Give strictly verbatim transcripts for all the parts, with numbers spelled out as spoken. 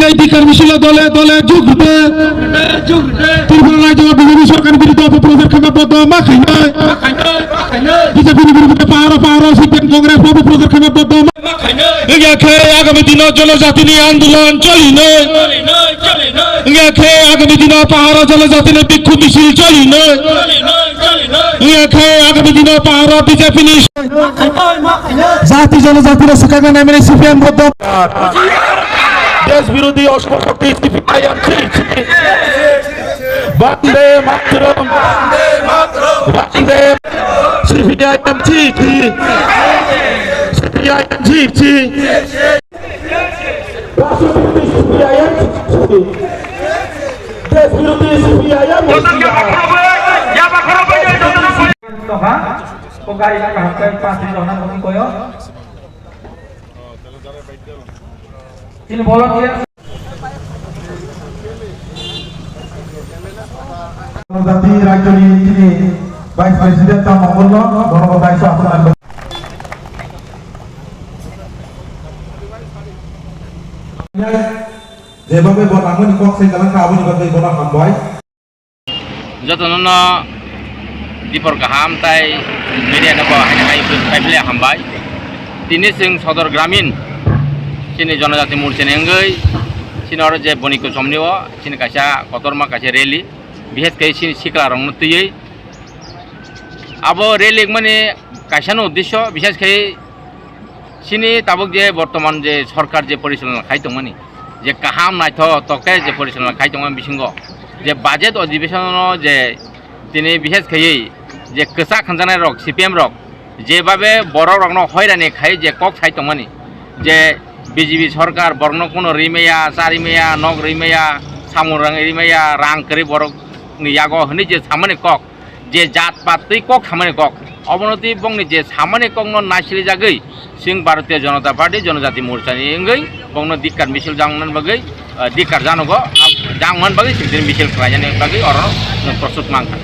এই ধিক্কার মিছিল দলে দলে যোগ দিতে। যোগ দিতে। ত্রিপুরা রাজ্য বিজেপি সরকারের বিরুদ্ধে অপপ্রচার ক্ষমা বদ্ধ মা খাইনাই। মা খাইনাই, মা খাইনাই। বিজেপির বিরুদ্ধে পাহাড় পাহাড় সিপিএম কংগ্রেস অপপ্রচার ক্ষমা বদ্ধ মা খাইনাই। ইংয়া খে আগামী দিনো জনজাতিনি আন্দোলন চলিনাই। চলিনাই, চলিনাই। ইংয়া খে আগামী দিনো পাহাড় জনজাতিনি বিক্ষোভ মিছিল চলিনাই। চলিনাই, চলিনাই। Iya khe agami dino paharo B J P ni jati jonojati rok swkang nai mani C P M bo dok. Desh birodhi oshokti C P I M chi chi. Vande Mataram. Vande C P I M chi chi. C P I M chi chi. Rashtrapati C P I M, Desh Birodhi C P I M. Tongkha, o gari kaham khe pass ni rok nang koyo. Chini volunteer. Jati rajyoni chini Vice President tamo mungno, bono bo daiso aswk nang. Jebabe bo nangmani kok sai kalang kha, aboni bagwi bono hambai. Jotono no dipor kaham tai media no bo hai hai phai phai hambai. Tini chwng Sodor Gramin chini Jonojati Morcha ni wngwi chini oro je boni kuchomni o chini kaisa kotorma kaisa rally, bises khe chini sikla rok no twiwi abo rally wngmani kaisa no uddesyo, bises khe chini tabuk je bortoman je sorkar je porichalona khai tongmani, je kaham naithotok khe je porichalona khai tongmani bisingo je budget odhibeshon no je tini bises khaiwi je kwchak hwnjaknai rok C P M rok jebabe borok rokno hoirani khai je kok sai tongmani je B J P sorkar borokno kuno rimaya, charimaya, nok rimaya, samung rang rimaya, rang kwrwi borokni yago hwnwi je samani kok, je jat pat twi kok samani kok, obono twi bongni je samani kokno naisili jagwi chwng Bharatiya Janata Party Janajati Morcha ni wngwi bongno dikkar misil jangmani bagwi, ah, dikkar janogo, ah, jangmani bagwi chwng tini misil khlainani bagwi oro nwng prostut mankha.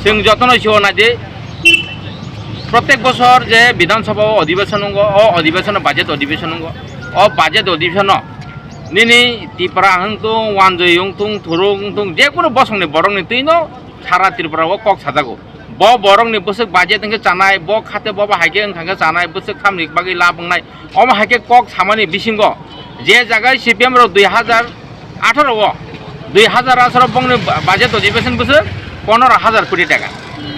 Chwng jotono sio naidi, protek bosor je Bidhan Sabha o odhibeshon wngo, o odhibeshono budget odhibeshon wngo, o budget odhibeshono nini Tipra wngthung, Wanjoi wngthung, Thuruk wngthung, je kunu bosongni borokni twino sara Tripura o kok sajago. Bo borokni bwswk budget wngkhe chanai, bo khate bo bahai khe wngkha khe chanai, bwswk khamni bagwi lab wngnai. Omo hai khe kok samani bisingo je jaga C P M rok dui hazar atharo o, dui hazar atharo bongni ba-, budget odhibeshon bwswk pondro hazar koti taka.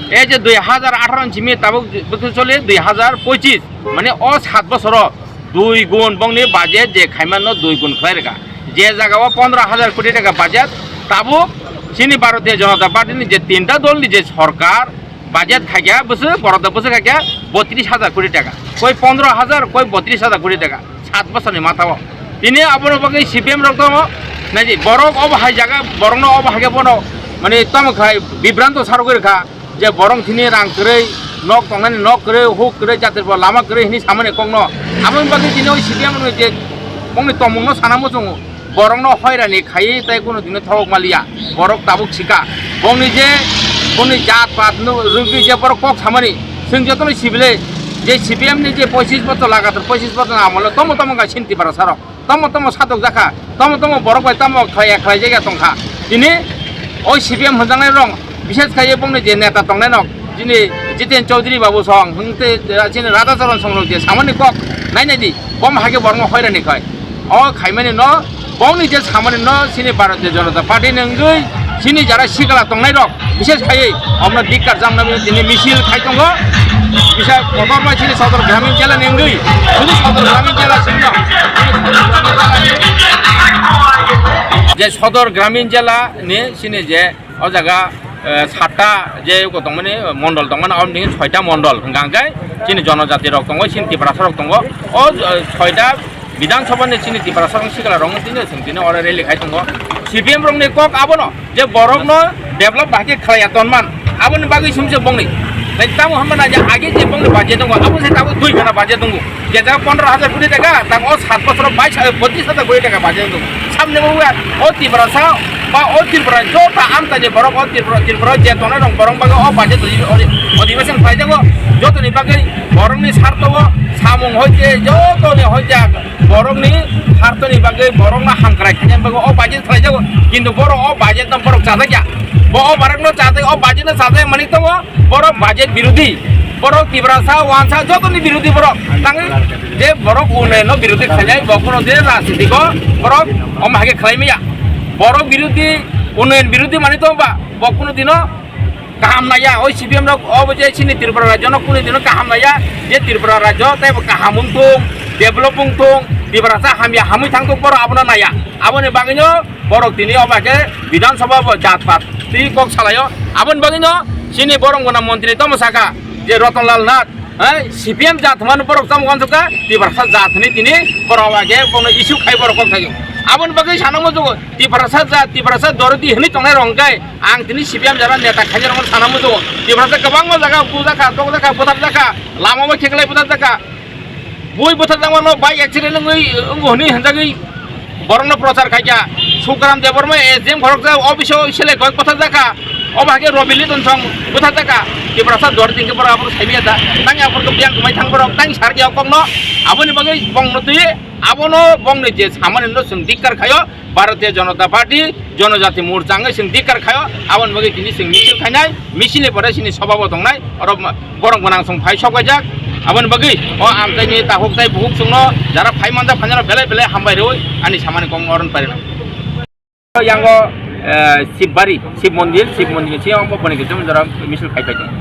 E je dui hazar atharo ni simi tabuk bwswk choli dui hazar pochis, mane o sat bosoro dui gun bongni budget je khaimano dui gun khlai rwkha. Je jaga o pondro hazar koti taka budget, tabuk chini Bharatiya Janata Party ni je tinta dol ni je sorkar budget khaikha bwswk, borok da bwswk khaikha botris hazar koti taka. Koi pondro hazar, koi botris hazar koti taka. Sat bosor ni matha o. Tini abono bagwi C P M rok tongo. Naidi borok obo hai jaga, borokno obo hai khe bono mane tamo khai bibranto sarogwi rwkha. Je borok thini rang kwrwi, nok tongnani nok kwrwi, huk kwrwi, jatri bo lama kwrwi hini samani kokno. Aboni bagwi tini oi C P M ni je bongni tongmungno sana muchungo, borokno hoirani khaiwi tai kunu dino thobok maliya, borok tabuk sika. Bongni je, bongni jat pat no rwgwi je borok kok samani, chwng jotono sibile je C P M ni je pochis bochor lagatar pochis bochor amolo tomo tomo ga sinti bara sarok. Tamo tamo satok jakha, tamo tamo borok bai tamo khlai khlai jagya tongkha. Tini o C P M hwnjaknai rok, bises khai bongni je neta tongnai rok, chini Jiten Chaudhary babu song, hwnkhe chini Radhacharan song rok je samani kok nai nai di, bom hai khe borokno hoirani khai. O khaimani no bongni je samani no chini Bharatiya Janata Party ni wngwi chini jara sikla tongnai rok, bises khaiwi omno dikkar jakna bagwi tini misil khai tongo. Bisa kotorma chini Sodor Gramin Jela ni wngwi, chini Sodor Gramin Jela singno. Je Sodor Gramin Jela ni chini je o jaga, eh, satta je ko tongmani mondol tongmani, om ding soita mondol hingka hingke chini jonojati rok tongo, chini Tiprasa rok tongo. O, eh, soita Bidhan Sabha ni chini Tiprasa rok sikla rok tini chwng tini oro rally khai tongo. C P M rok ni kok abono je borok no develop bahai khe khlai ya tonman, aboni bagwi sumse bongni. Nai tamo hwnba na je age je bongni budget tongo, abo se tabuk dui khana budget tongo. Je jaga pondro hajar koti taka, tak o sat bosoro bais hajar, botris hajar koti taka budget tongo. Samne bo o Tiprasa Ba o Tripura joto amchaini borok o Tripura, Tripura je tongnai rok borok bagwi o budget odi-, odi-, odhibeson khlaijago. Jotoni bagwi borokni sartho o samung hoite jotoni hoite borokni sarthoni bagwi borokno hamkrai khaina bagwi o budget khlaijago. Kintu borok o budget no borok chajakya. Bo o borokno chajak, o budget no chajak mani tongo. Borok budget birodhi, borok Tiprasa wansa jotoni birodhi borok. Tangwi je borok unnayon no birodhi khainai, bo kono je rajniti ko borok omo hai khe khlai maya. Borok birodhi, unnayon birodhi mani tong ba, bo kono dino kaham naya. Oi C P M rok obo je chini Tripura rajyo no kono dino kaham naya, je Tripura rajyo tei bo kaham wng thung, develop wng thung, Tiprasa hamya hamwi thang thung, borok abono naya. Aboni bagwino borok tini omo khe Bidhan Sabha bo jat pat twi kok salaio. Aboni bagwino chini borok gwnang montri tamo saka je Ratan Lal Nath, eh, C P M jat hwnmano borok tamo uansukha, Tiprasa jat hwnwi tini borok omo khe bono issue khai borok kok thaio. Aboni bagwi sana muchungo Tiprasa jat, Tiprasa doroti hwnwi tongnai rok hwnkhe ang tini C P M jara neta khainai rokno sana muchungo. Tiprasa kwbangma jaga bujakha, tokjakha, butharjakha, lama o kheklai butharjakha. Bui bwtharjakmano bai accident wngwi, wngo hwnwi hwnjagwi borokno prochar khaikha. Sukram Debbarma S D M khoroksa office o selek kok bwtharjakha. Obo hai khe Robi Liton song bwtharjakha. Tiprasa dor tingkhe borok abono saimanya da. Tang aphuru khe biyang kwmai thang borok, tang sarkhe o kokno. Aboni bagwi bongno twi, abono bongni je samani no chwng dikkar khaio. Bharatiya Janata Party, Janajati Morcha wngwi chwng dikkar khaio, aboni bagwi tini chwng misil khainai, misil ni pore chini sobha bo tongnai, oro ma-, borok gwnang chwng phai sok paijak, aboni bagwi o amchaini takhuk tai bukhuk chwngno jara phai manjak phainai rok belai belai hambai rwi ani samani kok oron parinai. Yango, eh, Shivbari, Shiv Mondir, Shiv Mondir ni siyang bo boni khe chwng jora misil khai paijak.